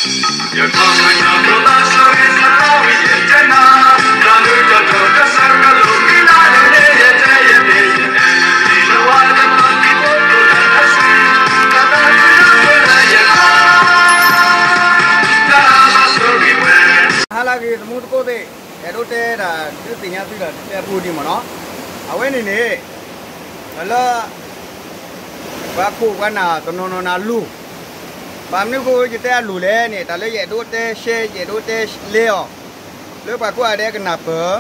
ဟါလၢအဂ့ၤ သမူသကိးသ့ၣ်, အဲၣ်ဒိးတဲဒၣ်ဒုးသ့ၣ်ညါသုဒီး တဲအပူၤဒံးမ့ၢ်နီၤ, အဝဲန့ၣ်န့ၣ် လၢ ပှၤခိၣ်ပှၤနၢ်တနီၤနီၤန့ၣ်အလိၤ, ဘၣ်မနုၤဃိယတဲအလိၤလဲၣ်န့ၣ် တၢ်လၢယအဲၣ်ဒိးတဲရှဲ ယအဲၣ်ဒိးတဲလဲအီၤ လၢပှၤကိးဂၤဒဲးကနၢ်ပၢၢ်,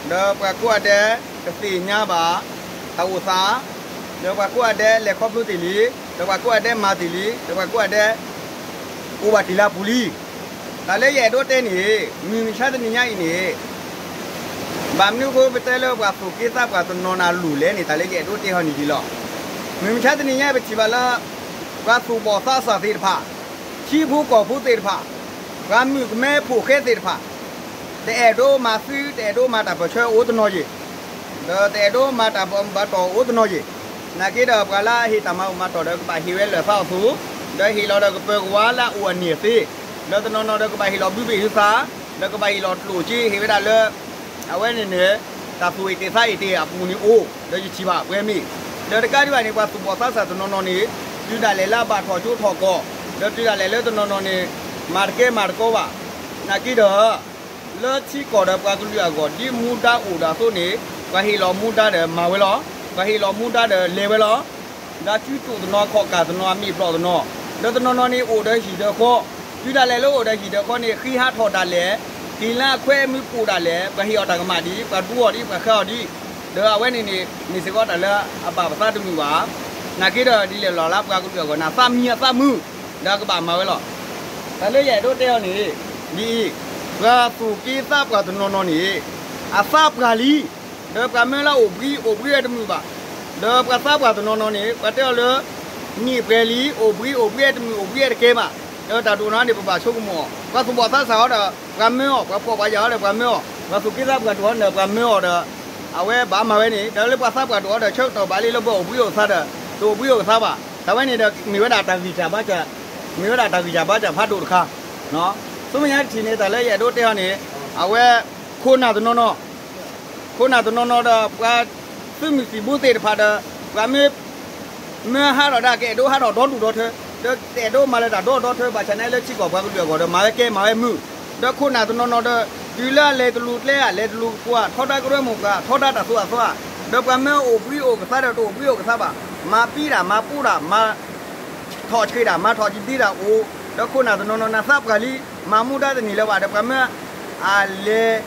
ဒီးပှၤကိးဂၤဒဲးကသ့ၣ်ညါဘၣ် တၢ်အိၣ်သး, ဒီးပှၤကိးဂၤဒဲးလဲၤခီဖျိတ့ၢ်လံ, ဒီးပှၤကိးဂၤဒဲးမၤတ့ၢ်လံ, ဒီးပှၤကိးဂၤဒဲး အိၣ်ဘၣ်တ့ၢ်လၢအပူၤလံ. တၢ်လၢယအဲၣ်ဒိးတဲန့ၣ် မုၢ်မဆါတနံၤညါအံၤန့ၣ် ဘၣ်မနုၤဃိပတဲလၢပှၤသူၣ်က့သးပှၢ်တနီၤနီၤအလိၤလဲၣ်န့ၣ် တၢ်လၢယအဲၣ်ဒိးတဲဟီန့ၣ်ဒ်လီၤ. မုၢ်မဆါတနံၤညါအံၤ ပထံၣ်ဘၣ်လၢ ပှၤသူၣ်ဘီၣ်သးစၢ်သ့ၣ်တဖၣ်, ထံဖိကီၢ်ဖိသ့ၣ်တဖၣ်, ပှၤမုၣ်ကမဲဖိဃဲသ့ၣ်တဖၣ် တအဲၣ်ဒိးမၤသံ တအဲၣ်ဒိးမၤတၢ်ပၢၢ်ဆၢအိၣ်တနီၤယံၤ, ဒီးတအဲၣ်ဒိးမၤတၢ်ဘၣ်တီၢ်အိၣ်တနီၤယံၤ, နာ်က့ဒီးပှၤလၢအဟ့ၣ်တၢ်မၤအိၣ်မၤတီၢ်ဒီးကဘၣ်ဟ့ၣ်ဝဲလၢာ်သးအီၣ်သူ, ဒီးဟ့ၣ်လီၤဒီးကပၢၤကဝါလၢအအိၣ်အန့ၢ်အသ့, ဒီးတနီၤနီၤဒီးကဘၣ်ဟ့ၣ်လီၤဘုဘ့ၣ်ဟုသး, ဒီးကဘၣ်ဟ့ၣ်လီၤကျိၣ်စ့ ဟ့ၣ်ဝဲဒၣ်လၢ အဝဲန့ၣ်န့ၣ် တၢ်သူၣ်အ့ၣ်တ့ၢ်သးအ့ၣ်တ့ၢ်အပူၤန့ၣ်အိၣ် ဒီးယထံၣ်ဘၣ်ပှဲၤမ့ၢ်, ဒီးတကးဒံးဘၣ်န့ၣ် ပှၤသူၣ်ဘီၣ်သးစၢ်တနီၤနီၤန့ၣ် တုၤဒၣ်လဲာ်လၢအဘၣ်ထီၣ်ကၠိထီၣ်ကီၢ်, ဒီးတုၤဒၣ်လဲာ်လၢတနီၤနီၤန့ၣ် မၤတကဲမၤတကီဘၣ်, နာ်က့ဒီး လၢထံကီၢ်ဒီးပှၤကလုာ်အဂီၢ် ဒ်မူဒါအိၣ်ဒီးအသိးန့ၣ် ပှၤဟ့ၣ်လီၤမူဒါဒီးမၤဝဲလီၤ, ပှၤဟ့ၣ်လီၤမူဒါဒီးလဲၤဝဲလီၤ, ဒီးစုတိၣ်တနီၤ ခီၣ်ကၢ်တနီၤ အမ့ၢ်ဘျီၣ်တနီၤ, ဒီးတနီၤနီၤန့ၣ်အိၣ်ဒီးဟံၣ်ဒီးဃီ, တုၤဒၣ်လဲာ်လၢအိၣ်ဒီးဟံၣ်ဒီးဃီန့ၣ် ဃံဟးထီၣ်ဒၣ်လဲာ်, ဟံၣ်လၢအခွဲးမုၢ်ပိာ်ဒၣ်လဲာ် ပှၤဟ့ၣ်အီၤတၢ်ကမၣ်ဒ်, ပှၤဒူအီၤဒ်, ပှၤဃါအီၤဒ်, ဒီးအဝဲန့ၣ်န့ၣ် မ့ၢ်စ့ၢ်ကီးတၢ်လၢအဘၣ်ပသးတမုာ်ဘၣ်, နာ်က့ဒီးဒ်လဲၣ်လီၤလၢပှၤကလုာ်အဂီၢ်န့ၣ် သးမံအသးမုာ်, ဒီးကဘၣ်မၤဝဲလီၤ. တၢ်လၢယအဲၣ်ဒိးတဲအီၤန့ၣ် ဒ်အံၤ, ပှၤသူၣ်က့သးပှၢ်တနီၤနီၤန့ၣ် အသးပှၢ်လံ, ဒီးပှၤမၢလၢအိၣ်ဘှံး အိၣ်ဘှံးဝဲတမုာ်ဘၣ်, ဒီးပှၤသးပှၢ်တနီၤနီၤန့ၣ် ပှၤတဲအီၤလၢ နံၣ်ပှဲၤလံ အိၣ်ဘှံး အိၣ်ဘှံးဝဲတမုာ် အိၣ်ဘှံးဝဲတကဲဘၣ်, ဒီးတၢ်ဒိၣ်နီၤန့ၣ် ပဘၣ်ဆိကမိၣ်အီၤ, ပှၤသူၣ်ဘီၣ်သးစၢ်ဟီဒီး ပှၤမၢအီၤ, ပှၤဖှီၣ်ပှၤယာ်ဟီဒီး ပှၤမၢအီၤ, ပှၤသူၣ်က့သးပှၢ်တနီၤနီၤဒီး ပှၤမၢအီၤဒီး အဝဲဘၣ်မၤဝဲန့ၣ် ဒီးလၢပှၤသးပှၢ်တအိၣ်ဒီး ဆၢကတီၢ်ဘၣ်လံလၢပှၤအိၣ်ဘှံးအိၣ်သါဒီး တအိၣ်ဘှံးအိၣ်သါဘၣ်, တၢ်ဝဲန့ၣ်ဒီး မ့ၢ်ဝဲဒၣ်တၢ်ဂံၢ်စၢ်ဘါစၢ်, မ့ၢ်ဝဲဒၣ်တၢ်ဂံၢ်စၢ်ဘါစၢ်ဖးဒိၣ်တခါ, ဆူမဲာ်ညါတထံၣ်န့ၣ် တၢ်လၢယအဲၣ်ဒိးတဲအီၤန့ၣ် အဝဲ ခိၣ်နၢ်တနီၤနီၤ ခိၣ်နၢ်တနီၤနီၤဒီး ပှၤသုးမုၢ်သံၣ်ဘိသ့ၣ်တဖၣ်ဒီး ပှၤမ့ၢ် မၢဟးထီၣ်ဒၣ်ကအဲၣ်ဒိးဟးထီၣ်ဒီဒူၣ်ဒီထၢ, ဒီးတအဲၣ်ဒိးမၤလၢတၢ်ဒီဒီထၢ ဘၣ်ဆၣ်န့ၣ်လၢထံကီၢ်ပှၤကလုာ်အဂီၢ်ဒီး မၤဝဲကဲမၤဝဲမုာ်, ဒီးခိၣ်နၢ်တနီၤနီၤဒီး တုၤလၢအလဲၤတလူၤကျဲဧါ လဲၤတလူၤကပှၤ ထီဒါကရၢမိၢ်ပှၢ် ထီဒါတၢ်သိၣ်အသီဧါ, ဒီးပှၤမၢအိၣ်ဘှံးအိၣ်ကသါဒီးတအိၣ်ဘှံးအိၣ်ကသါဘၣ်, မၤပံတၢ် မၤပိတၢ် မၤ ထီၣ်ဆှံတၢ် မၤထီၣ်ကံဒံတၢ်အိၣ်, ဒီးခိၣ်နၢ်တနီၤနီၤန့ၣ် သးပှၢ်လံ, မၤမူဒါတန့ၢ်လၢၤဘၣ်ဒီး ပှၤမၢ အလဲၤ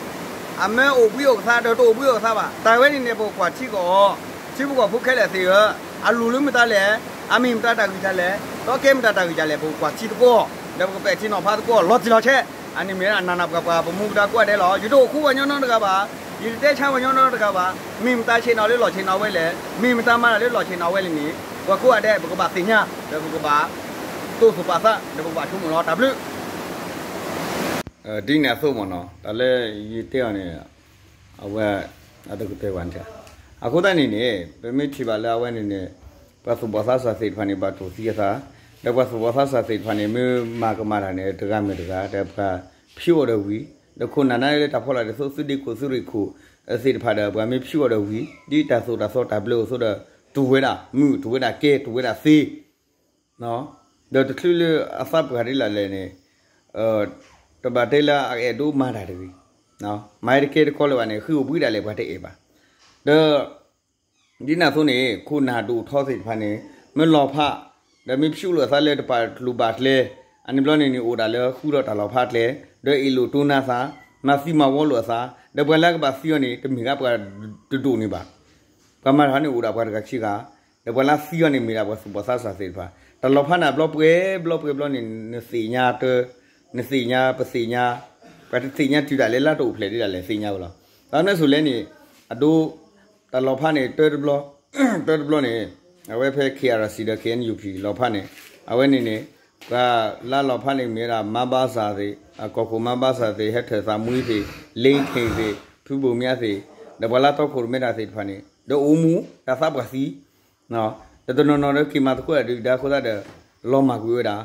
အမၢအိၣ်ဘှံးအိၣ်ကသါဒီးတအိၣ်ဘှံးအိၣ်ကသါဘၣ်. တၢ်ဝဲန့ၣ်န့ၣ် ပကကွၢ်ထံကီၢ်အီၤ, ထံဖိကီၢ်ဖိခဲလၢာ်သ့ၣ်ဧၢ, အလိၤလၢမတၤလဲၣ်, အမ့ၢ်မတၤတၢ်ဂံၢ်တၢ်လဲၣ်, ဒီးကဲမတၤတၢ်ဂံၢ်တၢ်လဲၣ် ပကကွၢ်ထံသကိး, ဒီးပကပဲာ်ထံနီၤဖးသကိး လီၤတံၢ်လီၤဆဲး, အန့ၣ်မ့ၢ်ဝဲဒၣ်နးနးပှၤပှၤ ပမူပဒါကိးဂၤဒဲးလီၤ. ယတအိၣ်ဃူပှၤညီနီတဂၤဘၣ်, ယတတဲဆါပှၤညီနီတဂၤဘၣ်, မ့ၢ်မတၤဆ့ၣ်နီၤလၢလီၢ်ဆ့ၣ်နီၤဝဲလဲၣ်, မ့ၢ်မတၤမၤတၢ်လၢလီၢ်ဆ့ၣ်နီၤဝဲလဲၣ်န့ၣ် ပှၤကိးဂၤဒဲး ပကဘၣ်သ့ၣ်ညါ, ဒီးပကဘၣ်တိၢ်သူၣ်ပာ်သး, ဒီးပကဘၣ်ဆိကမိၣ်လီၤ. တၢ်ဘျုး ဒ်န့ၣ်အသိးမ့ၢ်နီၤ, တၢ်လၢယတဲအီၤန့ၣ် အဝဲ အတကတၢၢ်ဘၣ်န့ၣ်, အဃိသတးန့ၣ်န့ၣ် ပမ့ၢ်ထံၣ်ဘၣ်လၢအဝဲန့ၣ်န့ၣ် ပှၤသူၣ်ဘီၣ်သးစၢ်သ့ၣ်တဖၣ်န့ၣ် ဘၣ်တိၢ်သံအသး, ဒီးပှၤသူၣ်ဘီၣ်သးစၢ်သ့ၣ်တဖၣ်န့ၣ် မ့ၢ်မၤကမၣ်တၢ်န့ၣ် တဂၤမ့ၢ်တဂၤ ဒီးပှၤဖံးအီၤဒီးဝံၤ, ဒီးခိၣ်နၢ်န့ၣ်လၢတၢ်ဖီလာ်ဒ်သိး သုးဒ့ခိၣ်သုးရ့ၣ်ခိၣ်သ့ၣ်တဖၣ်ဒီး ပှၤမ့ၢ်ဖံးအီၤဒီးဝံၤ ဒ်တၢ်သိၣ်တၢ်သီတၢ်ဘျၢအိၣ်အသိးဒီး တူၢ်ဝဲဒၣ်မုာ် တူၢ်ဝဲဒၣ်ကဲ တူၢ်ဝဲဒၣ်သ့ ဒီးတချုးလၢအသးပှၢ်ဒ်လဲၣ်လဲၣ်န့ၣ် တဘၣ်တဲလၢအအဲၣ်ဒိးမၤတၢ်တဂ့ၤ, မၤဝဲတကဲတကီလၢၤဘၣ်န့ၣ် ဃ့အိၣ်ဘှံးဒၣ်လဲာ် ပှၤတအဲၣ်ဘၣ်. ဒီး ဒ်န့ၣ်အသိးန့ၣ် ခိၣ်နၢ်ဒိၣ်ထီသ့ၣ်တဖၣ်န့ၣ် မ့ၢ်လီၤဖး ဒီးမ့ၢ်ဖျိလိာ်အသးလၢတပာ်ကျိၤဘၣ်ကျဲ, အန့ၣ်ဘျီန့ၣ်န့ၣ် အိၣ်ဒၣ်လၢဃုထီၣ်တၢ်လီၤဖးကျဲ, ဒီးအ့ၣ်လိာ်တိၢ်နါသး, မၤသံမၤဝီလိာ်အသး, ဒီးပှၤလၢအကဘၣ်သံအီၤန့ၣ် တမ့ၢ်ဒၣ်ပှၤတဒူၣ်န့ၣ်ဘၣ်. ပှၤမၤတၢ်န့ၣ်အိၣ်ဒၣ်ပှၤတဂၤခံဂၤ, ဒီးပှၤလၢသံအီၤန့ၣ်မ့ၢ်ဒၣ်ပှၤသူၣ်ဘီၣ်သးစၢ်သ့ၣ်တဖၣ်. တၢ်လီၤဖးန့ၣ်ဘျီပှဲၤဘျီပှဲၤဘျီန့ၣ် နသ့ၣ်ညါတၢ်, နသ့ၣ်ညါပသ့ၣ်ညါ, ပှၤတသ့ၣ်ညါတုၤဒၣ်လဲာ်လၢတအိၣ်ဖျဲၣ်ဒ်ဒၣ်လဲာ်သ့ၣ်ညါဝဲလီၤ. ဘၣ်မနုၤအဃိလဲၣ်န့ၣ် အဒိ တၢ်လီၤဖးန့ၣ် တၢတဘျီ, တၢတဘျီန့ၣ် အဝဲဖဲ KRC ဒီး KNUP လီၤဖးန့ၣ် အဝဲန့ၣ်န့ၣ် ပှၤလၢလီၤဖးန့ၣ်မ့ၢ်ဝဲဒၣ် မါဘါစၢ်သ့ၣ်, ကီၢ်ခိၣ်မါဘါစၢ်သ့ၣ်, ဟဲထၢၣ်သးမှံသ့ၣ်, လ့ထ့ၣ်သ့ၣ်, ဖုဘိၣ်မၠါသ့ၣ်, ဒီးပှၤလၢတီခိၣ်ရိၣ်မဲတၢ်သ့ၣ်တဖၣ်န့ၣ် ဒီးအိၣ်မူတၢ်သးပှၢ်သံ ဒီးတနီၤနီၤဒီးက့ၤမၤသကိးတၢ်ဒုၣ်ဒါအဃိသတးဒီး လီၤမၢ်ကွံာ်ဝဲဒၣ်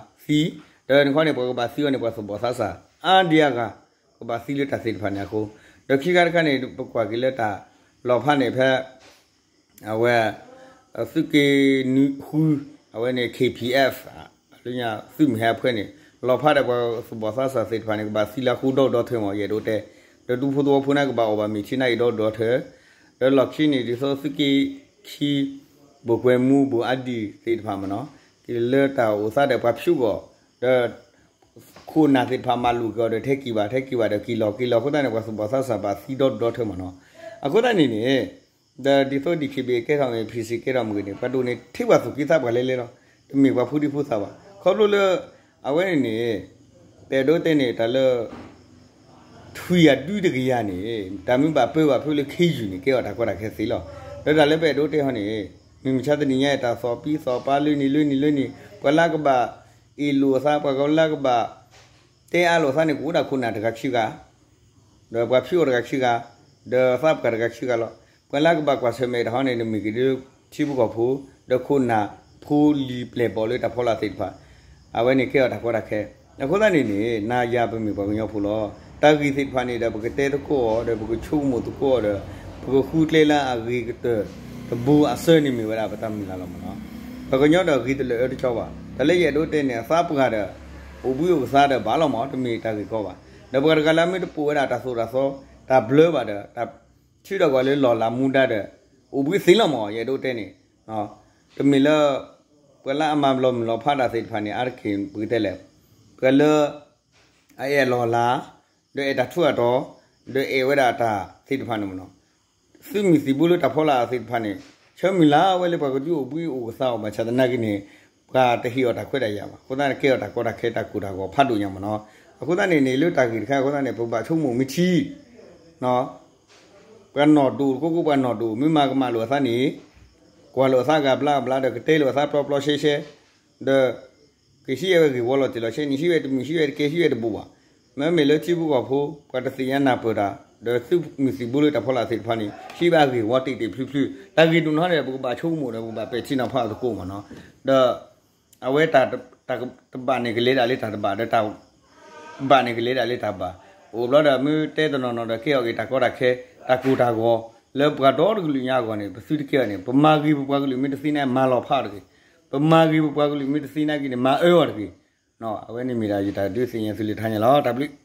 သံ, ဒီးနခီန့ၣ် ပှၤကဘၣ်သံအီၤန့ၣ် ပှၤသူၣ်ဘီၣ်သးစၢ် အါဒံအါဂၤ ကဘၣ်သံလၢတၢ်သ့ၣ်တဖၣ်န့ၣ်အဃိ, ဒီးခံခါတခါန့ၣ် ပကွၢ်က့ၤလၢတၢ်လီၤဖးန့ၣ် ဖဲ အဝဲ သုးက့နွံဃု အဝဲန့ၣ် K P F လၢညါသုးမုၢ်ဟဲအဖှဲန့ၣ် လီၤဖးဒီးပှၤသူၣ်ဘီၣ်သးစၢ်သ့ၣ်တဖၣ်န့ၣ် ကဘၣ်သံလၢအဃိဒီဒီထၢမး ယအဲၣ်ဒိးတဲ, ဒီးဒူဖိသဝီဖိန့ၣ် ကဘၣ်အီၣ်ဘၣ်မ့ၤထံန့ၣ်အံၤဒီဒီထၢ, ဒီးလီၢ်ခံန့ၣ် ဒ်သိးသုးက့ခံ ဘိၣ်ကွဲမူဘိၣ်အါဒံၣ်သ့ၣ်တဖၣ်မ့ၢ်နီၤ, လၢတၢ်အိၣ်သးဒီးပှၤဖၠူအီၤ, ဒီး ခိၣ်နၢ်သ့ၣ်တဖၣ်မၤလိာ်က့ၤအီၤဒီး ထဲက့ၤဘၣ် ထဲက့ၤဘၣ်ဒီးက့ၤလီၤက့ၤလီၤ အဃိသတးန့ၣ် ပှၤသူၣ်ဘီၣ်သးစၢ်ဘၣ်သံဒီဒီထၢမ့ၢ်နီၤ, အဃိသတးန့ၣ်န့ၣ် ဒီးဒ်သိး D K B A ကဲထီၣ်မ့ၢ် P C ကဲထီၣ်မ့ၢ်ဂ့ၤန့ၣ် ပှၤဒိၣ်န့ၣ် ထဲပှၤသူၣ်က့သးပှၢ်လဲၤလဲၤလီၤ, တမ့ၢ်ပှၤဖိဒံဖိသၣ်ဘၣ်, ခီဖျိလၢ အဝဲန့ၣ်န့ၣ် ပအဲၣ်ဒိးတဲန့ၣ် တၢ်လၢ ထွံၣ်အဒုတကယၤန့ၣ် တၢ်မ့ၢ်ဘၣ်ပၢဘၣ်ဖုးလၢခ့ယုၢ်န့ၣ် ကဲအီၤတၢ်ကီတၢ်ခဲသ့လီၤ, ဒီးတၢ်လၢပအဲၣ်ဒိးတဲဟီန့ၣ် မုၢ်မဆါတနံၤညါအံၤ တၢ်သီၣ်ပံသီၣ်ပၤလၢန့ၣ်လၢန့ၣ်လၢန့ၣ် ပှၤလၢကဘၣ်အ့ၣ်လိာ်အသး ပှၤကလၢကဘၣ် တဲအါလိာ်သးန့ၣ် ကအိၣ်ဒၣ်ခိၣ်နၢ်တဂၤခံဂၤ ဒီးပှၤဖံးအီၤတဂၤခံဂၤ, ဒီးသးပှၢ်တဂၤခံဂၤလီၤ, ပှၤလၢကဘၣ်ကွၢ်ဆၢၣ်မဲာ်တဟီန့ၣ် နမ့ၢ်က့ၤဒၣ်ထံဖိကီၢ်ဖိ, ဒီးခိၣ်နၢ်ဖိလံၤပျဲၢ်ဘီၣ်လၢတၢ်ဖီလာ်သ့ၣ်တဖၣ်, အဝဲန့ၣ်ကဲအီၤတၢ်ကီတၢ်ခဲ, အဃိသတးန့ၣ်န့ၣ် နၤယၤပမ့ၢ်ပှၤကညီဖိလီၤ, တၢ်ဂ့ၢ်သ့ၣ်တဖၣ်န့ၣ်ဒီး ပကတဲသကိးအီၤဒီး ပကဆိကမိၣ်သကိးအီၤဒီး ပကဃုကျဲလၢအဂ့ၤကတၢၢ်တဘိအဆၢန့ၣ်မ့ၢ်ဝဲဒၣ်ပတၢ်မုၢ်လၢ်လီၤမ့ၢ်နီၤ, ပှၤကညီဒီးဂ့ၤတလၢာ်အၢတကီဘၣ်, တၢ်လၢယအဲၣ်ဒိးတဲန့ၣ် အသးပှၢ်ဒီး အိၣ်ဘှံးအိၣ်ကသါဒီးဘၣ်လီၤမ့ၢ် တမ့ၢ်တၢ်ဂ့ၢ်ကီဘၣ်, ဒီးပှၤတဂၤလၢအမ့ၢ်တပိာ်ဝဲဒၣ်တၢ်သိၣ်တၢ်သီ တၢ်ဘျၢဘၣ်ဒီး တၢ်ထုးထီၣ်ကွၢ်လၢလီၢ်လၤမူဒါဒီး အိၣ်ဘှံးသ့လီၤမ့ၢ် ယအဲၣ်ဒိးတဲန့ၣ်, တမ့ၢ်လၢ ပှၤလၢအမၤလီၤမုၢ်လီၤဖးတၢ်သ့ၣ်တဖၣ်န့ၣ် အါတက့ၢ်ပကတဲလဲၣ်, ပှၤလၢ အအဲၣ်အလီၢ်အလၤ, ဒီးအဲၣ်တၢ်ထူးတၢ်တီၤ, ဒီးအဲၣ်ဝဲဒၣ်တၢ်သ့ၣ်တဖၣ်န့ၣ်မ့ၢ်နီၤ, သုးမုၢ်သံၣ်ဘိလၢတၢ်ဖီလာ်သ့ၣ်တဖၣ်န့ၣ် ဆၢမုၢ်လၢ်ဝဲလၢပှၤကဒုးအိၣ်ဘှံးအိၣ်ကသါအီၤ ဘၣ်ဆၣ်သနာ်က့န့ၣ် ပှၤတဟ့ၣ်အီၤတၢ်ခွဲးတၢ်ယာ်ဘၣ်, အဃိသတးန့ၣ်ကဲအီၤတၢ်ကီတၢ်ခဲတၢ်ကိၢ်တၢ်ဂီၤဖးဒိၣ်ညါမ့ၢ်နီၤ, အဃိသတးန့ၣ်န့ၣ် လၢတၢ်ဂ့ၢ်တခါအဃိသတးန့ၣ် ပကဘၣ်ဆိကမိၣ်မ့ၢ်ထံ ပှၤနီၢ်ဒိၣ်တကိးကိးပှၤနီၢ်ဒိၣ် မ့ၢ်မၤကမၣ်လိာ်အသးန့ၣ် ကွၢ်လိာ်အသးဂၤဘျါဂၤဘျါဒီး ကတဲလိာ်အသးပျီပျီရှဲရှဲ, ဒီး ကဟံးဝဲဂ့ၢ်ဝီလီၤတံၢ်လီၤဆဲးန့ၣ် ဟံးဝဲတမုာ် ဟံးဝဲတကဲ ဟံးဝဲတဘိးဘၣ်, မ့မ့ၢ်လၢထံဖိကီၢ်ဖိ ပှၤတသ့ၣ်ညါနၢ်ပၢၢ်တၢ် ဒီးသုးမုၢ်သံၣ်ဘိလၢတၢ်ဖီလာ်သ့ၣ်တဖၣ်န့ၣ် ဟံးဘၣ်ဂ့ၢ်ဝီတ့ၢ်တ့ၢ်ဖျုးဖျုး တၢ်ဂ့ၢ်ဒိၣ်နီၢ်န့ၣ် ပကဘၣ်ဆိကမိၣ်ဒီး ပကဘၣ်ပဲာ်ထံနီၤဖးအီၤသကိးမ့ၢ်နီၤ, ဒီး အဝဲတၢ် တၢ်တဘၣ်န့ၣ်ကလဲၤဒၣ်လၢတၢ်တဘၣ် ဒီးတၢ် ဘၣ်န့ၣ်ကလဲၤဒၣ်လၢတၢ်ဘၣ်, အိၣ်ဘျီဒီးမ့ၢ်တဲတနီၤနီၤဒီး ကဲအီၤက့ၤတၢ်ကီတၢ်ခဲ တၢ်ကိၢ်တၢ်ဂီၤ လၢပှၤဒီတကလုာ်ညါအဂီၢ်န့ၣ် ပသုတကဲအီၤန့ၣ် ပမၤဂ့ၤပပှၤကလုာ်မ့ၢ်တသ့န့ၣ် မၤလီၤဖးအီၤတဂ့ၤ, ပမၤဂ့ၤပပှၤကလုာ်မ့ၢ်တသ့နာ်က့န့ၣ် မၤအၢအီၤတဂ့ၤ, အဝဲန့ၣ်မ့ၢ်ဒၣ်ယတၢ်ဒုးသ့ၣ်ညါသုလၢတဟါညါလီၤ. တၢ်ဘျုး